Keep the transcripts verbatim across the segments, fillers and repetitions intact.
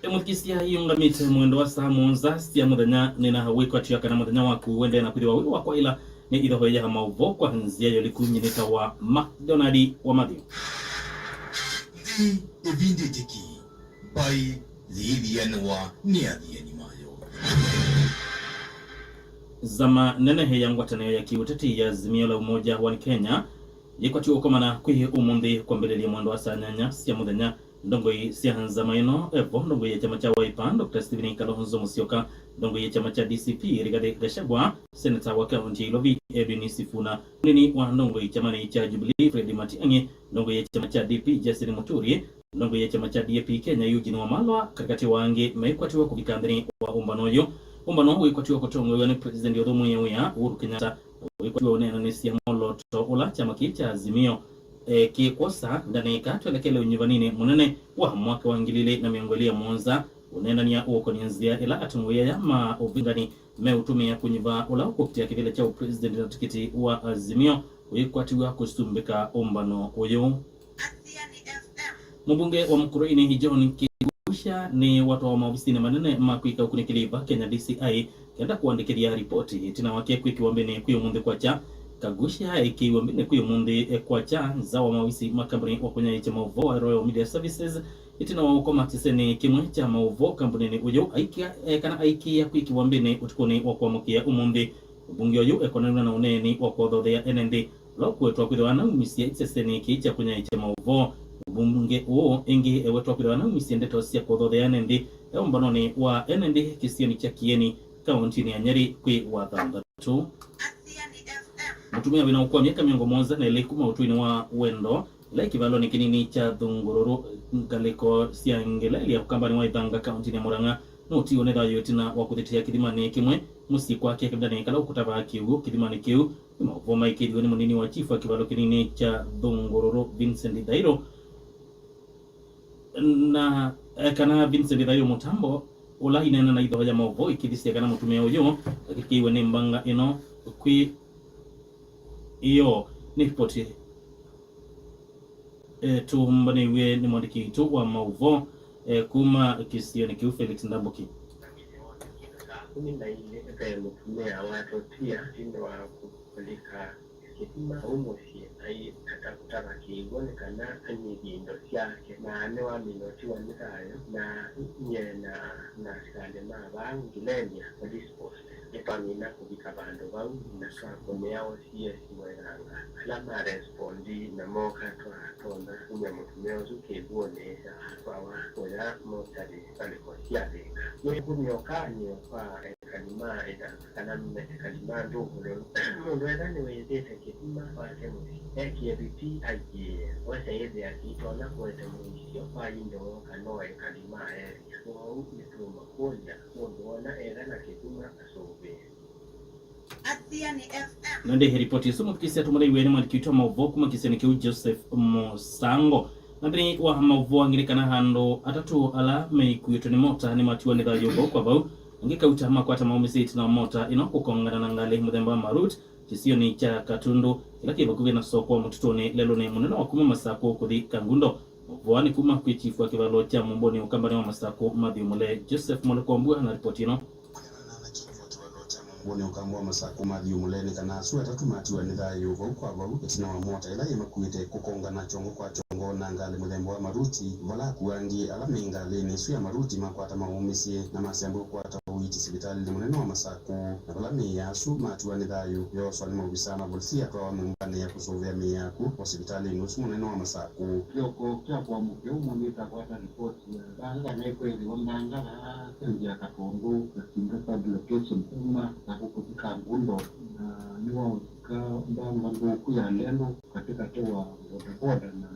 Ĩmũthikĩsya yĩũngamĩte mwendo wa saa mũonza sya mũthenya, nĩna wĩkwatyo kana mũthenya waku ũendee na kwĩthĩwa wĩ wa kwaĩla nĩ ithoho ya maũvoo kwa nzĩa ya ũliku. Nyie nĩtawa McDonald wa Matthew. Nthĩ ĩvindĩte ki, mbaĩ yĩĩthianĩwa nĩ athiani mayo. Nzama nene ya ngwatanĩo ya kĩũteti ya Azimio la Umoja One Kenya yĩkwatiwe ũkomana kwĩ ũmũnthĩ kwambĩlĩlya mwendo wa saa nyanya sya mũthenya. Ndongoi sya nzama ĩno evo ndongoi ya kyama kya Wiper, Doctor Stephen Kalonzo Musyoka, ndongoi ya kyama kya D C P, Rigathi Gachagua, seneta wa kaunti ya Ilovi, Edwin Sifuna, mũnini wa ndongoi kyamanĩ kya Jubilee, Fred Matiang'i, ndongoi ya kyama kya D P, Justin Muturi, ndongoi ya kyama kya D A P Kenya, Eugene Wamalwa, katĩkatĩ wa angĩ, mekwatiwe kũvika nthĩnĩ wa ũmbano ũyũ. Ũmbano wĩkwatiwe kũtongoew'a nĩ President ũthũmũĩe wĩa, Uhuru Kenyatta, wĩkwatiwe ũneenanĩsya mwolooto ũla kyama kĩĩ kya Azimio, eh, kĩkwosa ndanĩka twelekele ũnyuvaninĩ mũnene wa mwaka wa ngili ilĩ na mĩongo ĩlĩ na mũonza, ũneenany'a ũũkony'a nzĩa ĩla atongoi aya ma ũvĩngani meũtũmĩa kũnyuva ũla ũkũkitĩa kĩvĩla kya ũpresident na tikiti wa Azimio wĩkwatiw'a kũsumbĩka ũmbano ũyũ. Mũmbunge wa Mukurweini John Kĩngusha nĩwatwawa maovisinĩ manene ma kwĩka ũkunĩkĩli va Kenya D C I kenda kũandĩkĩthya ripoti ĩtina wake kwĩkĩwa mbĩnĩ kwĩ ũmũnthĩ kwakya. Kagusha ekĩiwe mbĩnĩ kwĩ ũmũnthĩ kwakya nza wa maovisi ma kambuni wa kũnyaĩĩkya maũvoo wa Royal Media Services ĩtina wa ũkoma kĩsenĩ kĩmwe kya maũvoo kambuninĩ ũyũ aikia, eh, kana aikĩĩa kwĩkĩwa mbĩnĩ ũtukũnĩ wa kũamũkĩa ũmũnthĩ. Mũmbunge ũyũ ekonanw'a na ũneeni wa kũthothea ene nthĩ ũla ũkwetwa kwĩthĩwa naumisye kĩsenĩ kĩĩ kya kũnyaĩĩkya maũvoo. Mũmbunge ũũ ĩngĩ ewetwa kwĩthĩwa naumisye ndeto sya kũthothea ene nthĩ e ũmbanonĩ wa ene nthĩ kĩsionĩ kya Kieni, kaũntinĩ ya Nyeri kwĩ Wathanthatũ. Mũtumĩa wĩna ũkũa myaka mĩongo mũonza na ĩlĩ kuma ũtũinĩ wa Wendo, ĩla ĩ kĩvalonĩ kĩnini kya Thungururu, ngalĩko sya Ngelelya, ũkambanĩ wa Ithanga, kaũntinĩ ya Murang'a, nũtiwe nĩ thayũ ĩtina wa kũthitĩa kĩthimanĩ kĩmwe mũsyĩ kwake kavindanĩ kala ũkũtavaa kĩw'ũ kĩthimanĩ kĩu. Nĩ maũvoo maĩkĩĩthiwe nĩ mũnini wa chifu wa kĩvalo kĩnini kya Thungururu, Vincent Thairũ. Na, eh, kana Vincent Thairũ Mũtambo, ũla ineena na itho ya maũvoo ikĩthisya kana mũtumĩa ũyũ akĩkĩiwe nĩ mbanga ĩno kwĩ ĩyo nĩ ripoti, eh, tũmbanĩw'e nĩ mwandĩki witũ wa maũvoo, eh, kuma kĩsionĩ kĩu, Felix Ndambuki. Saa kumi na ilĩ ve mũtumĩa wa tũtia ĩndĩ wa kũlika kĩthima kũu mũsyĩ, aitata kũtava kĩw'ũ nĩ kana anyivye indo syake, na nĩwamina ũtiwa nĩ thayũ, na nyie na, na asikalĩ ma vaa Ngilelia Police Post nĩtwamina kũvika vandũ vau, na twakũnĩa O C S Mwekanga. Ala ma respondi na mooka twatonya kumya mũtumĩa ũsu kĩw'ũnĩ, na atwawa kũya mochari ngalĩko sya Thĩka. Nĩngũmya ũkany'o kwa ekali ma Ĩthanga kana ekali ma Nthũngũlũlũ. Mũndũ ethĩwa nĩwĩthĩte kĩthima kwake mũsyĩ, ekĩe vitii aiĩe, wese ĩthĩa kĩitonya kũete mũisyo kwa indo kana o ekali ma area. Kwoou nĩtũũmakũlya mũndũ wona etha na kĩthima asũvĩe. Athiani F M. Na ndĩ ripoti ĩsu mũthikĩsya tũmũleiwe nĩ mwandĩki witũ wa maũvoo kuma kĩsionĩ kĩu, Joseph Mũsango. Na nthĩnĩ wa maũvoo angĩ nĩ kana andũ atatũ ala meikuĩtwe nĩ mota nĩmatiwa nĩ thayũ vau kwa vau, angĩ kauta makwata maumĩsye ĩtina wa mota ĩno kũkongana na ngalĩ mũthemba wa Marut kĩsionĩ kya Katundu kĩla kĩ vakuvĩ na soko wa mũtitũnĩ lelũnĩ mũnene wa kuma Masakũ kũthi Kangundo. Maũvoo nĩ kuma kwĩ chifu wa kĩvalo kya Mũmbũnĩ ũkambanĩ wa Masakũ, Matthew Mũle. Joseph Mũle Kwambua na ripoti ĩno. Mũmbũnĩ ũkamba wa Masakũ, Matthew Mũle, nĩ kana asu atatũ matiwa nĩ thayũ vau kwa vau ĩtina wa mota ĩla yĩmakuĩte kũkongana kyongo kwa kyongo na ngalĩ mũthemba wa Maruti, vala akua angĩ ala me ngalĩnĩ ĩsu ya Maruti makwata maumĩsye na masya mbũkwata ũiiti sivitalĩnĩ mũnene wa Masakũ, na vala mĩĩ ya asu matiwa nĩ thayũ yooswa nĩ maovisaa ma volisi atwawa nyũmbanĩ ya kũsũvĩa mĩĩ ya akw'ũ o sivitalĩnĩ ũsu mũnene wa Masakũ. Kĩoko kya kũamũkĩa ũmũnthĩ ĩtakwata ripoti ya mbanga kana ĩkwĩthĩwa mbanga aa kĩũngyĩ ya Katũndũ, Kakinda sub location, kuma Masakũ kũthi Kangundo, na nĩwaũsika mbanga nthũku ya lelũ katĩkatĩ wa bodaboda na,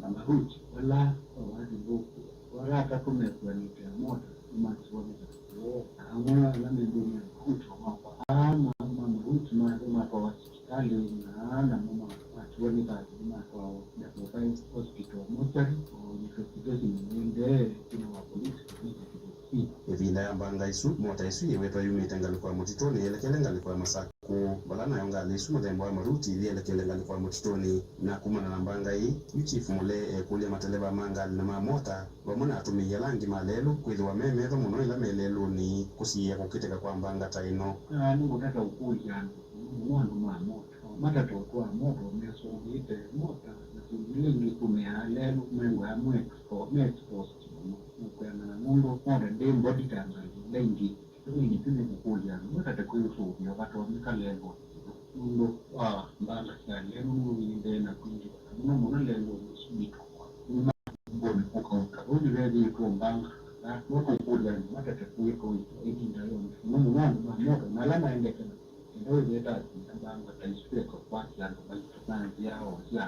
na Maruti, vala wawati nthũku. Vala atatũ mekuanĩte na mota nĩmatiwa nĩ thayũ. Na amwe ala me nthĩnĩ ya Maruti o makwa. Aa ma, ma Maruti ma, matwawa sivitalĩ, na aa namo ma, matiwa nĩ thayũ nĩmatwawa Ndamũka Hospital mortuary, o investigation nĩendee ĩtina wa polisi kũmĩka kĩveti. Ĩvinda ya mbanga isu, mota ĩsu yĩwetwa yumĩte ngalĩko ya mũtitũnĩ yelekele ngalĩko ya Masakũ. Kũu, vala nayo ngalĩ isu mũthemba wa maruti ithi elekele ngalĩko ya mũtitũnĩ, na kumana na mbanga ĩĩ, yu Chief Mule ekũlya mateleva ma ngalĩ na ma mota, vamwe na atũmĩi ala angĩ ma lelũ, kwĩthĩwa me metho mũno ĩla me lelũnĩ kũsiĩĩa kũkĩtĩka kwa mbanga ta ĩno. Aa, nĩngũtata ũkũlya andũ, mũno mũno andũ ma mota. Matate ũtwaa mota mesũvĩĩte mota, na syĩndũ ila ingĩ itũmĩaa lelũ, mengwaa me expo-, me exposed mũno. Nĩkwĩanana nũndũ mota ndĩ mbodi ta ngalĩ ila ingĩ. Ĩndĩ kyu nĩ kũkũlya andũ matate kwĩsũvĩa vatonyeka lelũnĩ ĩno nũndũ wa mbanga sya lelũ nũiendee na kwingĩva, na mũno mũno lelũnĩ ũsu witũ wa kuma mbonĩ kũkauka. Ũu nĩvethĩĩtwe mbanga, na no tũkũlya andũ matate kwĩtũĩka ĩvinda yonthe, mũno mũno andũ ma mota na ala maendete na kenda wĩthĩĩta asinda mbanga ta isu eka kwasya andũ maitũ na nzĩa o sya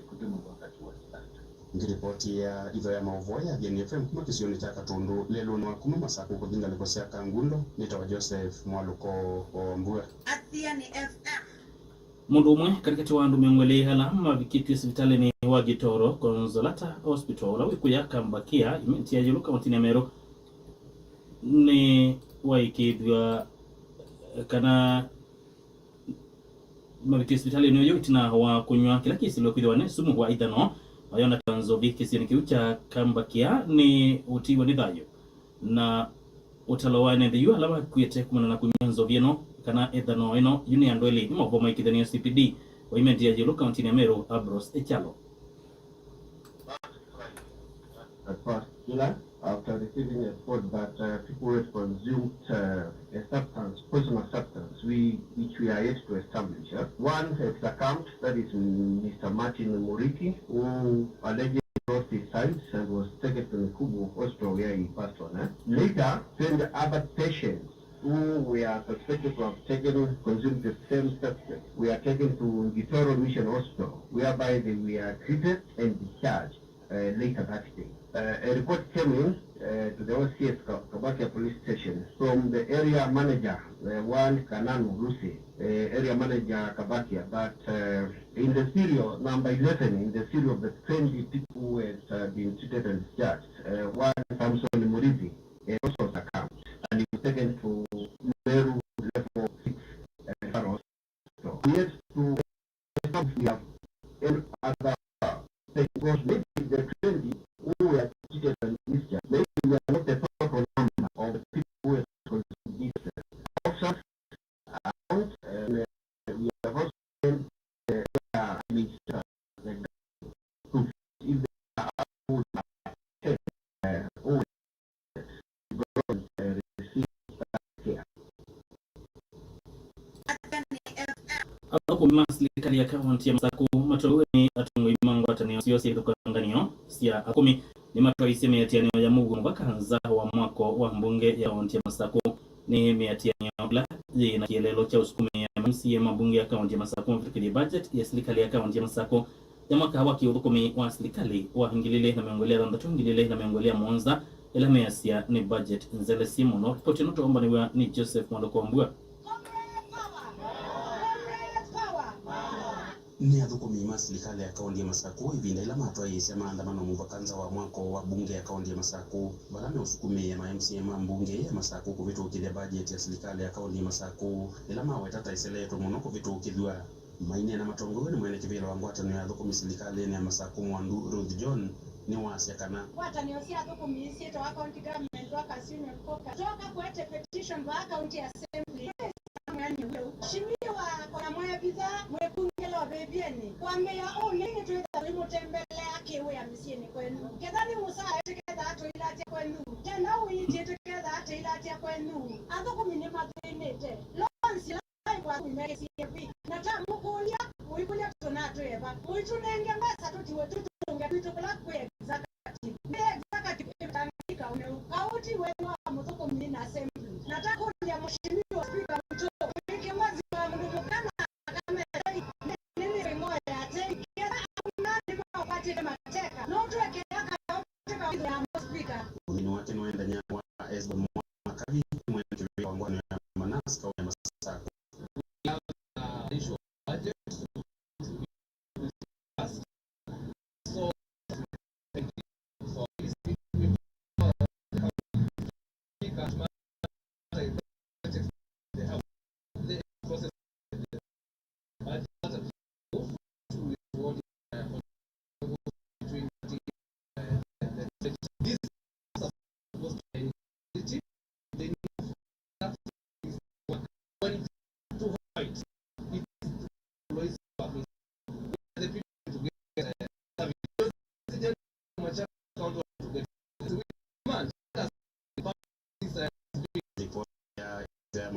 kũtũmĩwa wakati wa sitata. Ngĩripoti ya itho ya maũvoo ya Athiani F M kuma kĩsionĩ kya Katũndũ, lelũnĩ wa kuma Masakũ kũthi ngalĩko sya Kangundo, nĩtawa Joseph Mwalũko wa Wambua. Athiani F M. Mũndũ ũmwe katĩkatĩ wa andũ mĩongo ĩlĩ ala mavikĩtw'e sivitalĩnĩ wa Gitoro Consolata Hospital, ũla wĩ kũya Kambakia, imenti ya ĩũlũ kaũntĩnĩ ya Meru, nĩ waĩkĩĩthw'a kana mavikĩtw'e sivitalĩnĩ ũyũ ĩtina wa kũnyw'a kĩla kĩsilwe kwĩthĩwa nĩ sumu wa ethanol, mayona ta nzovi kĩsionĩ kĩu kya Kambakia nĩ ũtiiwe nĩ thayũ. Na ũtalo wa ene nthĩ yu ala makw'ĩte kumana na kũnyw'a nzovi ĩno kana ethanol ĩno yu nĩ andũ elĩ, nĩ maũvoo maĩkĩĩthw'a nĩ O C P D wa imenti ya ĩũlũ kaũntĩnĩ ya Meru, Ambrose Echalo. At first, July, after receiving a report that uh, people had consumed uh, a substance, poisonous substance, we, which we are yet to establish. Uh. One had succumbed, that is Mister Martin Muriki, who allegedly lost his sight and was taken to Nikubu Hospital where he passed on. Uh. Later, twenty other patients who were suspected to have taken, consumed the same substance, were taken to Gitoro Mission Hospital, whereby they were treated and discharged uh, later that day. Uh, a report came in uh, to the O C S Ka- Kabakia Police Station from the area manager, uh, one Kananu Lucy, uh, area manager Kabakia, that uh, in the serial number eleven, in the serial of the twenty people who had uh, been treated and discharged, uh, one Samson Murithi, uh, also succumbed and he was taken to Meru Level six uh, Referral Hospital. Yet to establish we have any other thing, because maybe the twenty who were treated and discharged, maybe we are not the total number of the people who were consumed this. Options are out, and uh, we have also sent uh, their administrator, the group, if they are out, uh, who Athũkũmi ma silikalĩ ya kaũntĩ ya Masakũ matwaĩwe nĩ atongoi ma ngwatanĩo syoo sya ithũkanganĩo sya athũkũmi nĩmatwaisye mĩatĩanĩo ya mũuo mũvaka nza wa mwako wa mbunge ya kaũntĩ ya Masakũ. Nĩ mĩatĩanĩo ĩla yĩ na kĩeleelo kya ũsukumĩa ma M C A ma mbunge ya kaũntĩ ya Masakũ mavĩtũkĩthye budget ya silikalĩ ya kaũntĩ ya Masakũ ya mwaka wa kĩũthũkũmi wa silikalĩ wa ngili ilĩ na mĩongo ĩlĩ na thanthatũ, ngili ilĩ na mĩongo ĩlĩ na mũonza, ĩla measya nĩ budget nzele syĩ mũno. Ripoti ĩno twaũmbanĩw'a nĩ Joseph Mwandũkombua. Nĩ athũkũmi ma silikalĩ ya kaũntĩ ya Masakũ ĩvinda ĩla matwaĩĩsya maandamano mũvaka nza wa mwako wa mbunge ya kaũntĩ ya Masakũ, vala meũsukumĩĩa ma M C A ma mbunge ya Masakũ kũvĩtũkĩthya budget ya silikalĩ ya kaũntĩ ya Masakũ, ĩla maweta ta ĩseleetwe mũno kũvĩtũkĩthw'a. Maineena matongoew'e nĩ mwene kĩvĩla wa ngwatanĩo ya athũkũmi silikalĩnĩ ya Masakũ Mwandu Ruth John nĩwasya kana ngwatanĩo sya athũkũmi syĩtawa County Government Workers Union Caucus, twoka kũete petition vaa County Assembly. Mheshimiwa, kona mwevitha mwĩkungĩla ũvĩvyĩnĩ. Kwambĩĩa ũnĩ nĩtwĩtha tũimũtembelea kĩwĩa mĩsyĩnĩ kwenyu. Ketha nĩ mũsaa tũkethaa tũilatya kwenyu. Kenda ũiitie tũkethaa tũilatya kwenyu. Athũkũmi nĩmathĩnĩte. Loans ila Kwa kumekĩsie vi, na twamũkũlya, mũikũlya tũnatwĩe va? Mũitũnenge mbesa tũtiwe tũtũnge twitũ kũla kwĩ executive. Nĩ executive ĩvetangĩka ũneu. Kauti wenyu wa mũthũkũmi na assembly. Na takũlya Mheshimiwa Speaker witũ, wĩkĩwa nzima mũndũ mũka na kamethei, nĩ, nĩ mĩvĩng'o ya tei. Ketha auna nĩmaũkwatĩte mateka, no twekea kauti kawitũ ya Speaker. Ũnini wake nĩwaendany'a wa Esbon Makathi, mwene kĩvĩla wa ngwatanĩo ya Manas, kaũntĩ ya Masakũ.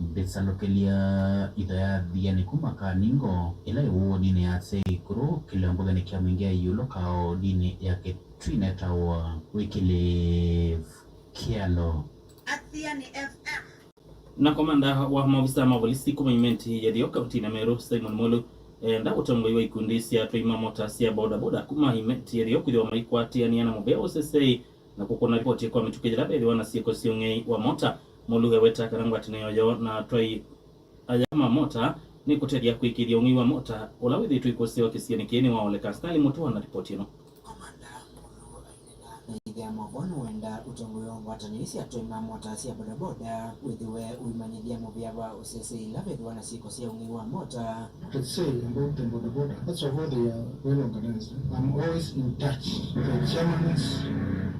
Mbĩsalũkĩlya itho ya Athiani kuma Kaningo, ĩla ĩ wodinĩ ya Seikũlũ, kĩlongothyanĩ kya Mwingĩ ya Ĩũlũ kaodinĩ ya Kitui netawa Wycliffe Kyalo. Athiani F M. Na komanda wa maovisa ma volisi kuma Imenti ya Ĩtheo kauntinĩ ya Meru, Simon Mulu, enda ũtongoi wa ikundi sya atwai ma mota sya bodaboda kuma Imenti ya Ĩtheo kwĩthĩwa maikwatĩanĩa na mũvea ũsesei na kũkũna ripoti kwa mĩtũkĩ yĩla vethĩwa na syĩko sya ũng'ei wa mota. Mulu eweta kana ngwatanĩo yoo na atwai aya ma mota nĩ kũtethya kũĩkĩĩthya ũng'ei wa mota ũla wĩthĩĩtwe ũikũsĩwa kĩsionĩ kĩĩ nĩwaoleka. Stanley Mutua na ripoti ĩno. Komanda Mulu aineena na ĩthĩa mavonu wenda ũtongoi wa ngwatanĩo sya atwai ma mota sya bodaboda wĩthĩwe ũimanyĩthya mũvea wa ũsesei ĩla vethĩwa na syĩko sya ũng'ei wa mota. To say about the boda boda, first of all, they are well organized. I'm always in touch with the chairmans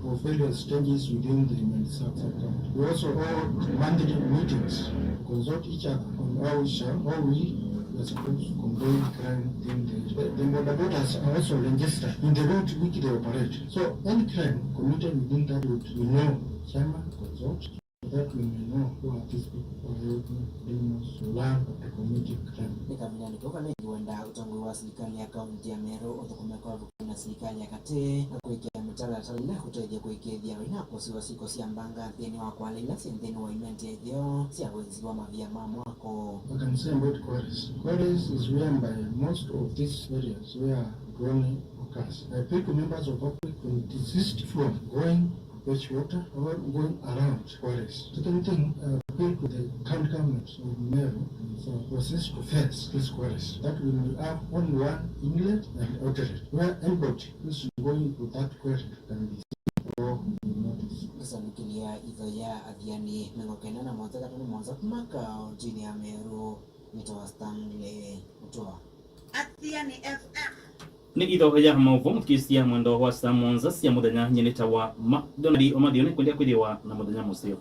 of various stages within the Imenti sub-county. We also hold monthly meetings to consult each other on how we shall, how we are supposed to control crime within the, the, the boda bodas are also registered in the route which they operate. So any crime committed within that route, we know, chairman, consult. That we may know who are these people who are helping criminals to learn how to commit a crime. Nĩ kavindanĩ kau kanengi wenda ũtongoi wa silikalĩ ya kaunti ya Meru ũthũkũme kwa vukĩ na silikalĩ ya katĩ na kũĩkĩa mĩtalatala ĩla ĩkũtethya kũĩkĩĩthya aĩ na akosi wa syĩko sya mbanga nthĩnĩ wa kwala ila syĩ nthĩnĩ wa Imenti ya Ĩtheo sya wenzi wa mavia ma mwako. I can say about quarries. Quarries is whereby most of these areas where crime occurs. I appeal to members of public to desist from going to fetch water or going around quarries. Second thing, I appeal to the county government of Meru and so forces to fence these quarries, that we may have only one inlet and outlet where anybody who is going to that quarry can be seen or be noticed. Kũsalukĩlya itho ya Athiani mĩongo kenda na mũonza katano mũonza kuma kauntinĩ ya Meru, nĩtawa Stanley Mutua. Athiani F M. Nĩ itho ya maũvoo mũthukĩĩsya mwendo wa saa mũonza sya mũthenya. Nyie nĩtawa Ma-, Donald Omathio, nĩkwendea kwĩthĩwa na mũthenya mũseo.